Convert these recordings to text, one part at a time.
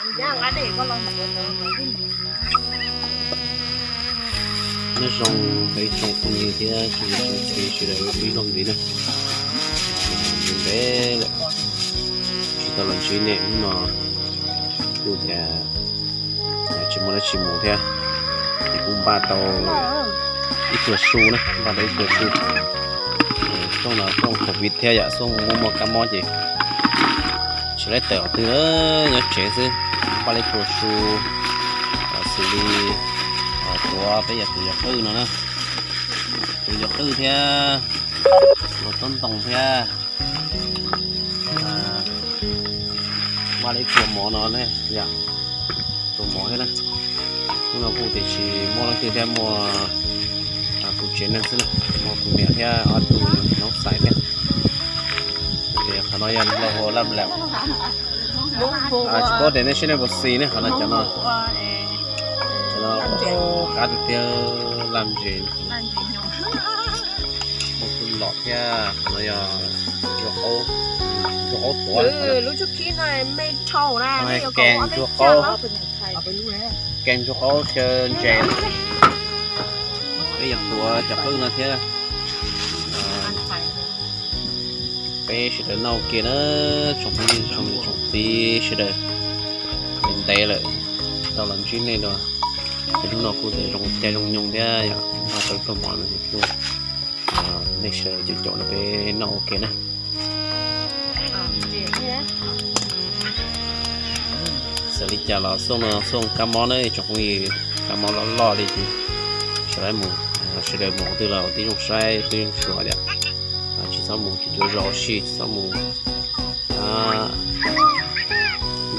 Nyob zoo ib tsoom phooj ywg thiab tsoom niam tsoom txiv sawv daws ib zaug ntxiv na. Ntev ntev lawm tsis tau los ntsib nej, hnub no kuj tias tsis muaj dab tsi mus thiab, ces kuj npaj tau ib pluag su na, npaj tau ib pluag su. Xyoo no xyoo covid thiab yom, xyoo muaj muaj kab mob ces tsis laib tawm qhov twg, nyob tsev xwb. Npaj tau ib pluag su xws li tuav peb yog tus yog qwj no na, tus yog qwj thiab, tus tob ntoo thiab, npaj tau ib pluag mov no ne, yog pluag mov thiab na. Hnub no kuj tias tsis muaj leej twg thiab, muaj kuv tsev neeg xwb na, muaj kuv niam thiab ob tug noob xais thiab. Ces qhov no yog nplooj hua laj lawm. Tsis paub tias nej sib nej puas xis ne, qhov no cov no, cov no qab tiag tiag, laj ntses, muaj kub lom thiab. Qhov no yog ntsuag qaub, ntsuag qaub tuav, kev ntsuag qaub, kev ntsuag qaub xyaw ntses. Peb yuav tuav cov qwj no thiab. Peb sawv daws noj ua ke na, tsoom phooj ywg tsoom niam tsoom txiv sawv daws. Ntev ntev lawm tau los ntsib nej dua, ces hnub no kuj tseem zoo caij zoo nyoog thiab yom, npaj tau ib pluag mov no ces kuj nej sawv daws caum caum no peb noj ua ke na. Txawm li cas los xyoo no xyoo kab mob na tsoom phooj ywg, kab mob loj loj li ces sawv daws mus, sawv daws mus qhov twg los ua tib zoo saib tib zoo xyuas yom. Tsis txhob mus cuav zos ua si, tsis txhob mus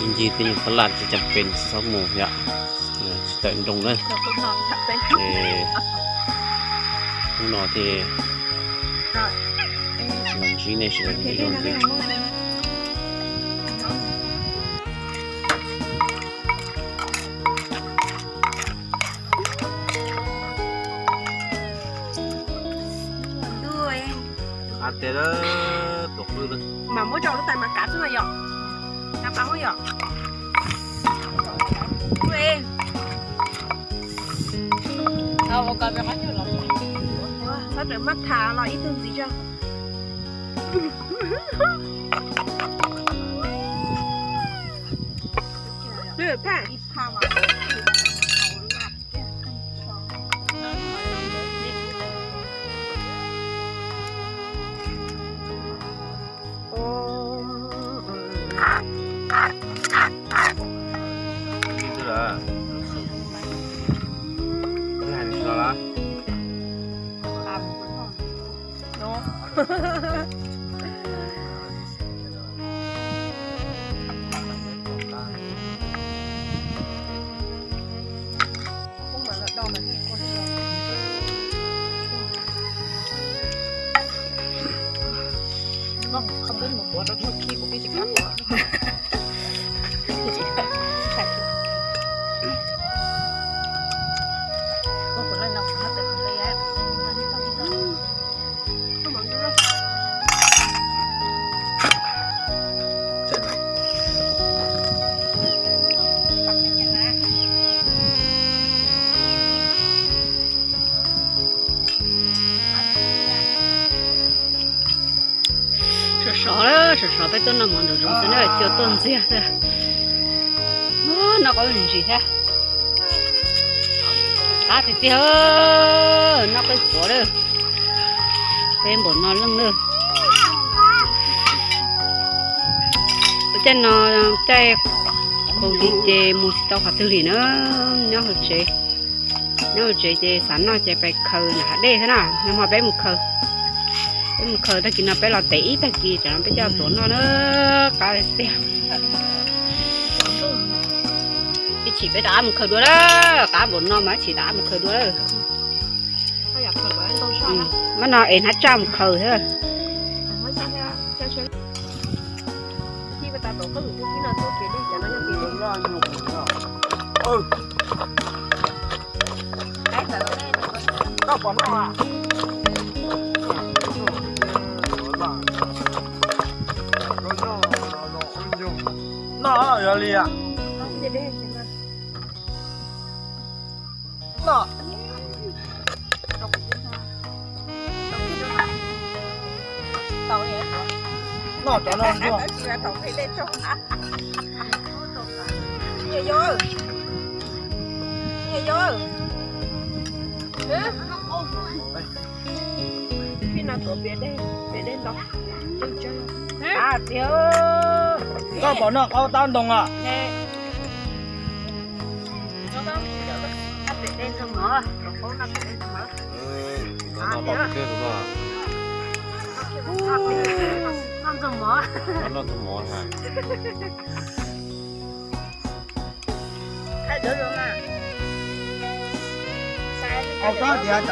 ncig ncig tej nyuag phab laj tsis cam pes tsis txhob mus yom, tsis tawm nroog na. Ces hnub no thiaj los ntsib nej sawv daws ib zaug ntxiv. Mas muab rau lub tais mas kav xwb no yom. Kav pas hub yom. Txhob rawm maj tham los ib tug ntxiv tso. Sov sov, sov sov peb tuaj noj mov nraum zoov xwb na, cua tuaj ntxiag xwb. Noj qaub ntsis thiab. Qab tiag tiag, noj qab tuav lawm. Peb npaum no leej lawm. Ua caij no caij covid ces mus tsis tau qhov twg li na, nyob hauv tsev. Nyob hauv tsev ces xav noj ces pais khaws nram hav dej xwb na, nag hmo peb mus khaws. Peb mus khaws tag kis no peb los tev ib tag kis tsam no peb coj tuav noj na, qab tiag. Ib chim peb rov qab mus khaws dua lawm, qab npaum no mas ib chim rov qab mus khaws dua lawm. Mas no es hnab tsaj mus khaws thiab. Noj yog li as. Dej no. Noj cov no. Nyiam yo, nyiam yo. Pib no tuav piav dej, piav dej ntau. Tiag, koj pom noj qaub tab ntoo os. Noj ntxuag mov. Au, koj tias